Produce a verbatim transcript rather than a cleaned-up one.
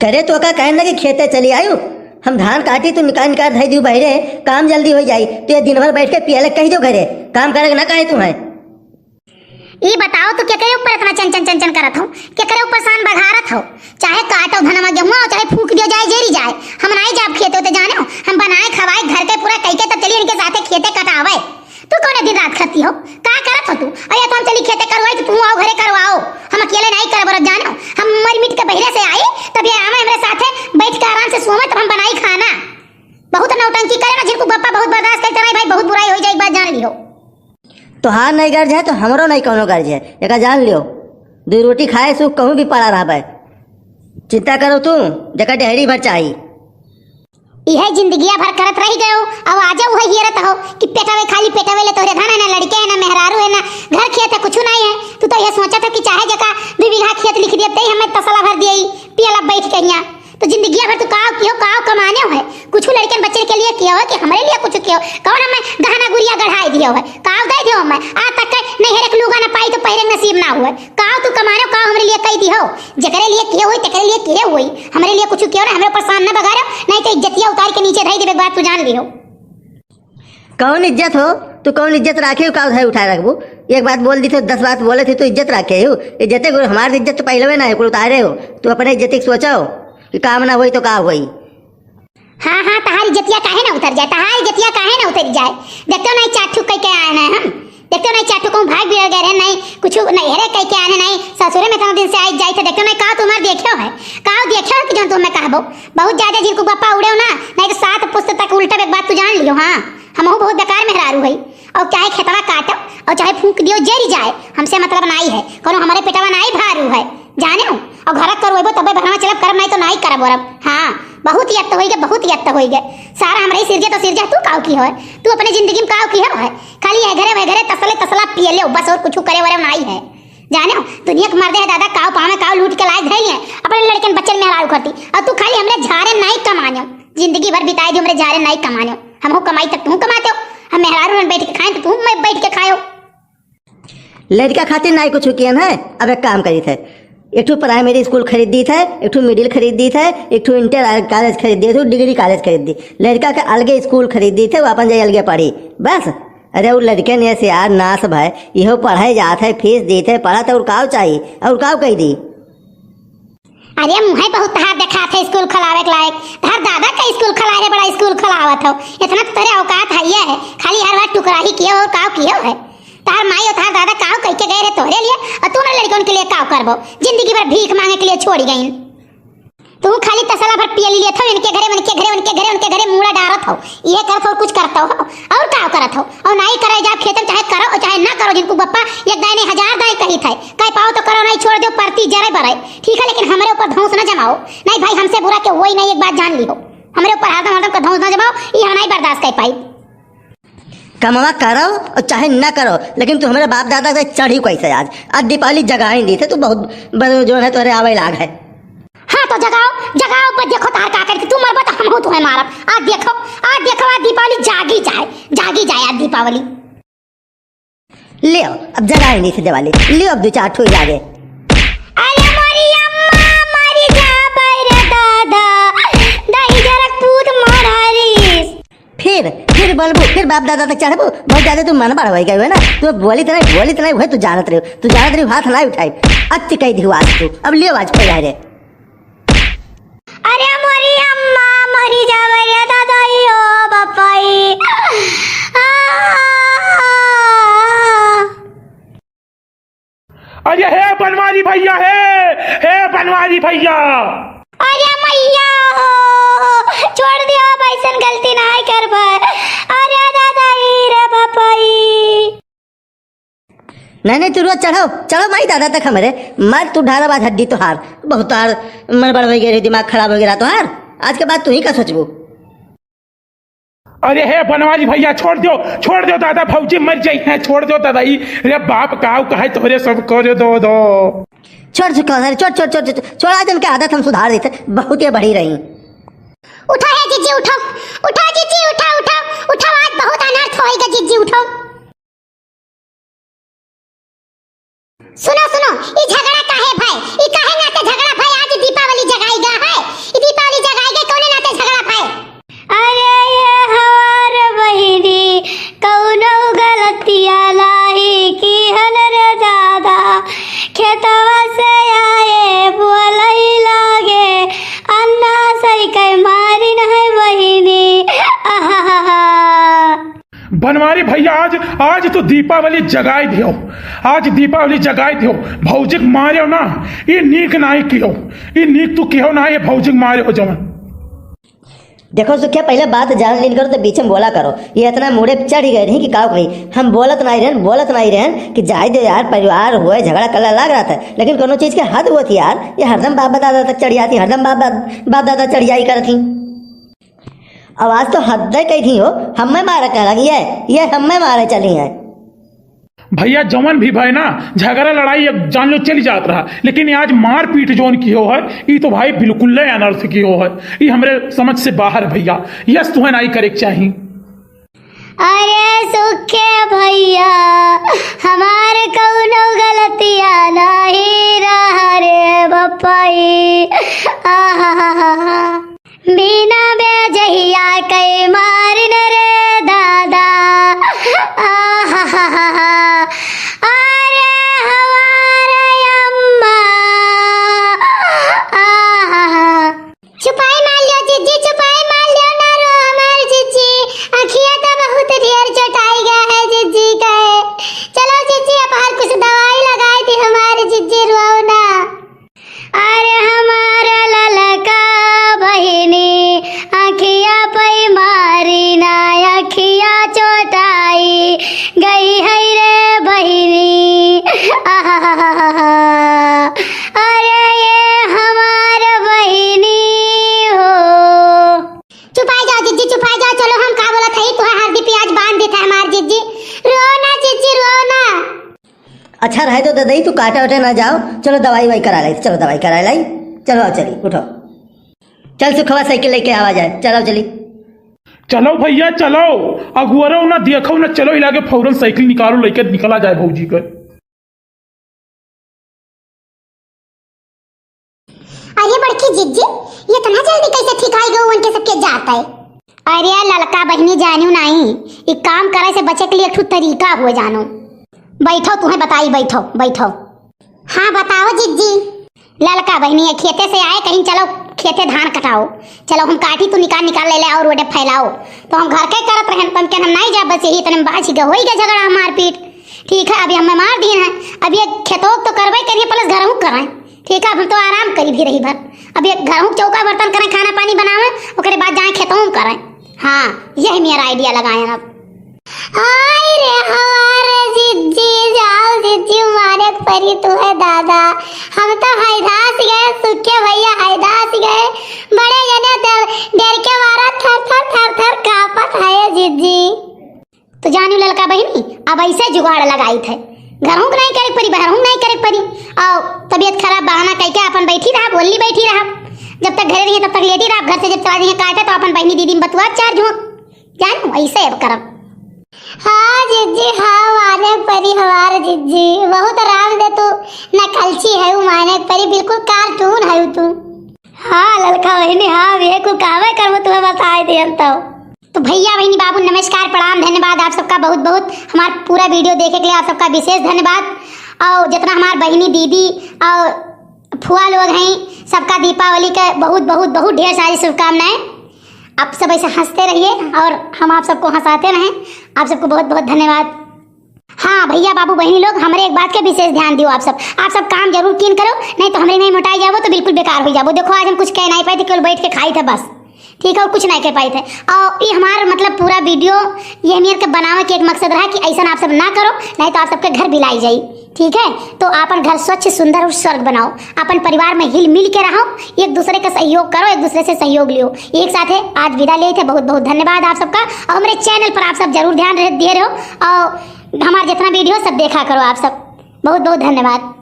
करे तो का कहे ना कि खेते चली आयु, हम धान काटी तू निकाल निकाल धई दियो बहरे, काम जल्दी होइ जाई। तू ये दिन भर बैठ के पियले कहि दियो घरे, काम करे ना कहे तू है। ई बताओ, तू केकरे ऊपर इतना चन चन चन चन करत हो? केकरे ऊपर सान बघारत हो? चाहे काटो धनवा गेहुआ, चाहे फूंक दियो जाए, जेरी जाए, हम नाई जाब खेते होते, जाने हो? हम बनाए खवाए घर के पूरा कई के तब चली इनके साथे खेते कटावे। तू कौन दिन रात करती हो? का करत हो तू? अरे तो हम चली खेते करवाई तो तू आओ घरे करवाओ, हम अकेले नाई करब रब, जाने हो? हम मर मिट के बहरे से आई, तब ये आवे हमरे साथे बैठ के आराम से सोवे, तब हम बनाई खाना। बहुत नौटंकी करे ना, झिनकू बप्पा बहुत बर्दाश्त करते नहीं भाई, बहुत बुराई होइ जाए, एक बात जान लियो। तोहार नहीं गर्ज है तो हमरो नहीं कौनो गर्ज है, एका जान लियो। दुई रोटी खाए सुख कहूँ भी पड़ा रहबे। चिंता करो तू, जेका डेहरी भर चाही। इहे जिंदगिया भर करत रहि गयो, अब आजा उहे हियरत हो कि पेटवे खाली पेटवे ले तोहरे धन है ना, लड़के है ना, मेहरारू है ना, घर खेत है, कुछु नहीं है। तू तो ये सोचत हो कि चाहे जेका दुई बीघा खेत लिख दिए, तई हमें तसला भर दिए, पियला बैठ के हियाँ। तो जिंदगिया भर तू काव किहो, काव कमाने हो है? कुछ लड़कन बच्चन के लिए किहो है कि हमरे लिए कुछ किहो? कौन हमें गहना गुरिया गढ़ाई दियो है? काव दे दियो हमें? आज तक के नैहर एक लुगा ना पाई तो पहिरे के नसीब ना हुए। काव तू कमाने हो, काव हमरे लिए कई दिहो? जेकरे लिए किहे हुई, तेकरे लिए किहे हुई। हमरे लिए कुछ किहो ना, हमरे ऊपर सान ना बगाड़ो, नहीं तो इज्जतिया उतार के नीचे धई देबे, बात तू जान लिहो। कौन इज्जत हो? तू कौन इज्जत राखे हो, का उठाए, उठाए रखबू? एक बात बोल दी तो दस बात बोले थे, तू इज्जत राखे हो? इज्जते को, हमार इज्जत तो पहले ना है, कुल उतारे हो। तू अपने इज्जत की सोचो कि काम ना होई तो का होई। हाँ, हाँ, तहारी इज्जतिया काहे ना उतर जाए, तहारी इज्जतिया काहे ना उतर जाए? देखते हो नहीं चार ठुक कह के आए हैं हम, देखते हो नहीं चार ठुक कहूँ भाग बिगड़ गए रहे, नहीं कुछ नहीं हेरे कह के आए हैं, नहीं ससुरे में इतना दिन से आई जाए थे, देखते हो नहीं का तुम्हारे देखे हो है, का देखे हो कि जो तुम्हें कहबो, बहुत ज्यादा जिनको गप्पा उड़े हो ना, नहीं तो सात पुस्त तक उल्टा एक बात तू जान लियो। हाँ, हमहू बहुत बेकार मेहरारू है, और चाहे खेतवा काटो और चाहे फूंक दियो जरी जाए, हमसे मतलब नाई है, कोनो हमारे पेटवा नाई भारू है, जाने हो? और घर करवेबो तबे भरवा चलब, करब नाई तो नाई करब वरब। हाँ, बहुत यत्त होई गे, बहुत यत्त होई गे। सारा हमरे ही सिरजे तो सिरजे तू काव किहो है, तू अपने जिंदगी में काव किहो है? खाली ये घरे वह घरे तसले तसला पिए ले बस, और कुछ करे वरे नाई है। जाने हो, दुनिया के मर्दे है दादा, काव पावे काव लूट के लायक धैल है, अपने लड़कन बच्चन मेहरारू करती, और तू खाली हमरे झारे नाई कमाने, जिंदगी भर बिताई दी हमरे झारे नाई कमाने। हमहू कमाई तक तू कमाते हो, हम मेहरारू में बैठ के खाए तो तू मैं बैठ के खायो। लड़का खातिर नाई कुछ कियन है, अब एक काम करी थे, एक ठो प्राइमरी स्कूल खरीद दी थे, एक ठो मिडिल खरीद दी थे, एक ठो इंटर कॉलेज खरीद दी, एक ठो डिग्री कॉलेज खरीद दी, लड़का के अलगे स्कूल खरीद दी थे, वो अपन जाए अलगे पढ़ी, बस। अरे, उ लड़के ने से यार नाश भय, इहो पढ़े जात है, फीस दीत है, पढ़त है, और काव चाही, और काव कही दी? अरे, मुँहे बहुत तहार देखात है स्कूल खोलावे के लायक। तहार दादा का स्कूल खोलाए है, बड़ा स्कूल खोलावत हो। इतना तो तेरे औकात है, ये है, खाली हर बार टुकरा ही कियो और काव कियो है। तहार माई और तहार दादा काव कह के गए रहे तोहरे लिए, और तू ना लड़कन के लिए काव करबो, जिंदगी भर भीख मांगे के लिए छोड़ी गई। तू खाली तसला भर पियल लेत हो, इनके घरे, उनके घरे, उनके घरे, उनके घरे मूड़ा डारत हो, ये करत हो, कुछ करत हो, और का करत हो? और नाई करे जा खेतन, चाहे करो और चाहे ना करो, जिनको बप्पा एक दाई नहीं हजार दाई कही थे, कह पाओ तो करो, नहीं छोड़ दो परती जरे बरे, ठीक है, लेकिन हमरे ऊपर धौंस ना जमाओ। नहीं भाई, हमसे बुरा के वही नहीं, एक बात जान ली हो, हमरे ऊपर हरदम हरदम का धौंस ना जमाओ, ये हम नहीं बर्दाश्त कर पाई। कमवा करो और चाहे ना करो, लेकिन तू हमारे बाप दादा से चढ़ी कैसे आज? आज दीपावली जगाई दी थे, तू बहुत बड़े जो है तोरे आवे लाग है। हाँ तो जगाओ, जगाओ, पर देखो तार का करती, तू मरबा तो हम हो तुम्हें मारब। आज देखो, आज देखो, आज दीपावली जागी जाए, जागी जाए आज दीपावली। ले अब जगाई दी थे दिवाली, ले अब दो चार ठोई लागे। अरे मोरी अम्मा, मरी जा बैरे दादा, दही जरक पूत मरारी। फिर, फिर बोलबू, फिर बाप दादा तक चढ़बू, बहुत ज्यादा तू मन बढ़वाई गए हो ना, तू बोली तो नहीं, बोली तो नहीं, वह तू जानत रहे हो, तू जानत रहे हो, हाथ ना उठाई, अति कह दियो आज तू, अब लियो आज पहले रे। अरे मोरी अम्मा, मरी जावे रे दादा, ई ओ बापाई। आ, आ, आ, आ। अरे हे बनवारी भैया, हे, हे बनवारी भैया। अरे मैया हो, छोड़ दियो, अब ऐसन गलती नाई करबे। अरे दादा, ई रे बापाई। नहीं, नहीं, तू रोज चढ़ो, चढ़ो माई दादा तक हमरे। मर तू ढाला बाज हड्डी तोहार। बहुत तार मन बढ़ गए रे, दिमाग खराब हो गया तोहार। आज के बाद तू ही का सोचबू? अरे हे बनवारी भैया, छोड़ दो, छोड़ दो दादा, भौजी मर जाई है, छोड़ दो दादा। ई रे बाप, काव कहे तोहरे सब करे दो, दो। छोड़ चुका है, छोड़, छोड़, छोड़, छोड़, छोड़, आज इनके आदत हम सुधार देते, बहुत ये बढ़ी रही। उठा हे जिज्जी, उठा, उठा जिज्जी, उठा, उठा, उठा, आज बहुत अनर्थ होएगा जिज्जी, उठा। सुनो, सुनो, ई झगड़ा काहे भाई? ई काहे नाते झगड़ा भाई? आज दीपावली जगाई गा है, आज तो दीपावली जगाई दियो, आज दीपावली जगाई दियो। भौजी के मारे हो ना, ये नीक नाई कियो, ये नीक तू कियो ना, ये भौजी के मारे हो जवन। देखो सुखिया, पहिले बात जान लीन करो तो बीच में बोला करो। ये इतना मूड़े पे चढ़ गए रही कि का कही, हम बोलत नाई रहन, बोलत नाई रहन कि जाए दे यार, परिवार होए, झगड़ा करला लाग रहा था, लेकिन कोनो चीज के हद होती यार। ये हरदम बाप दादा तक चढ़ जाती, हरदम बाप, बाप दादा चढ़ जाई करती। आवाज तो हद कही थी हो, हमें मारे कह लगी है, ये हमें मारे चली है। भैया, जवन भी भय ना, झगड़ा लड़ाई एक जान लो चली जात रहा, लेकिन ये आज मारपीट जौन किहो है, ई तो भाई बिल्कुल अनर्थ किहो है, ई हमरे समझ से बाहर भैया, यस तुहें नाई करे के चाही। अरे सुखे भैया, हमार कौनो गलतिया नहीं रहा रे बप्पई। आहा। बिना बेजहिया कई मारिन रे दादा। आहाहाहा। अरे हमारे अम्मा। आहाहा। चुपाई मार लियो जिज्जी, चुपाई मार लियो ना, रो हमार जिज्जी। अखिया तो बहुत ढेर चोटाई गया है जिज्जी के। चलो जिज्जी, अब हर कुछ दवाई लगाई दी हमारे जिज्जी, रो ना। अरे हमार ललका बहिनी, अखिया पै मारी ना, अखिया चोटाई गई है रे बहिनी। आहाहाहा। अरे ये हमार बहिनी हो। चुपाई जाओ जिज्जी, चुपाई जाओ। चलो हम का बोलत हई, तुहे हरदी पियाज बांध देत है हमार जिज्जी। रो ना जिज्जी, रो ना। अच्छा रहे तो ददई, तू काटे वाटे ना जाओ, चलो दवाई वाई करा लाई, चलो दवाई करा लाई, चलो आओ चली, उठो, चल सुखवा साइकिल लेके आवा जाए, चलो चली। चलो भैया चलो, अगुअरो ना देखो ना, चलो इलाके फौरन साइकिल निकालो, लेके निकला जाए भौजी के। अरे बड़की जिज्जी, ये इतना जल्दी कैसे ठीक आई गो, उनके सबके जात है? अरे ललका बहिनी जानियो नाई, ई काम करे से बचे के लिए एक ठो तरीका हो जानो। बैठो, तुहें बताई, बैठो, बैठो। हाँ बताओ जिज्जी। ललका बहिनी, ये खेते से आए, कहीं चलो खेते धान कटाओ, चलो हम काटी तो निकाल निकाल ले ले और ओडे फैलाओ। तो हम घर के करत रहन, तन के हम नहीं जाब, बस यही इतने में बाझ गए, होई गए झगड़ा मारपीट। ठीक है, अभी हमें मार दीन है, अब ये खेतों तो करबे करिए, प्लस घरहूँ करें। ठीक है, अब हम तो आराम करी भी रही भर, अब ये घरहूँ चौका बर्तन करें, खाना पानी बनावे, ओकरे बाद जाए खेतों करें। हाँ, यही मेरा आइडिया लगाए अब। हाय रे हमारे जिज्जी, जाओ जिज्जी, मारे के परी तू है दादा। हम तो हैदास गए, सुखे भैया हैदास गए। बड़े जने डर, डर के मारा थर थर थर थर कांपत है जिज्जी। तो जानियो ललका बहिनी, अब ऐसे जुगाड़ लगाई थे, घरहूँ के नहीं करे के परी, बहरहूँ के नहीं करे के परी। और तबीयत खराब बहाना कह के अपन बैठी रहा, बोलली बैठी रहा। जब तक घरे रहिए तब तक लेटी रहा, घर से जब चला जाइए काटे तो अपन बहिनी दीदी में बतुआ चार झोंक। जान ऐसे अब करब। हाँ जिज्जी, हाँ, माने परी हमार जिज्जी, बहुत आराम दे तू, नकलची है, माने परी बिल्कुल कार्टून है तू। हाँ ललका बहिनी, हाँ, ये कुल कहवे करबो, तुम्हें बताए दियन तो। तो भैया बहिनी बाबू नमस्कार प्रणाम धन्यवाद आप सबका बहुत बहुत, हमार पूरा वीडियो देखे के लिए आप सबका विशेष धन्यवाद। और जितना हमार बहिनी दीदी और फुआ लोग हैं, सबका दीपावली के बहुत बहुत बहुत ढेर सारी शुभकामनाएं। आप सब ऐसे हंसते रहिए और हम आप सबको हंसाते रहें। आप सबको बहुत बहुत धन्यवाद। हाँ भैया बाबू बहिनी लोग, हमरे एक बात के विशेष ध्यान दियो आप सब, आप सब काम जरूर कीन करो, नहीं तो हमरे नहीं मोटाई जाबो तो बिल्कुल बेकार हो जाबो। देखो आज हम कुछ कह नहीं पाए थे, केवल बैठ के खाई थे बस, ठीक है, और कुछ नहीं कह पाए थे। और ये हमारा मतलब पूरा वीडियो ये हमियर के बनावे के एक मकसद रहा कि ऐसा आप सब ना करो, नहीं तो आप सबके घर बिलाई जाई। ठीक है, तो आपन घर स्वच्छ, सुंदर और स्वर्ग बनाओ, आपन परिवार में हिल मिल के रहो, एक दूसरे का सहयोग करो, एक दूसरे से सहयोग लियो, एक साथे आज विदा लेत है। बहुत बहुत धन्यवाद आप सबका, और हमरे चैनल पर आप सब जरूर ध्यान रह, दिए रहो, और हमार जितना वीडियो सब देखा करो आप सब। बहुत बहुत धन्यवाद।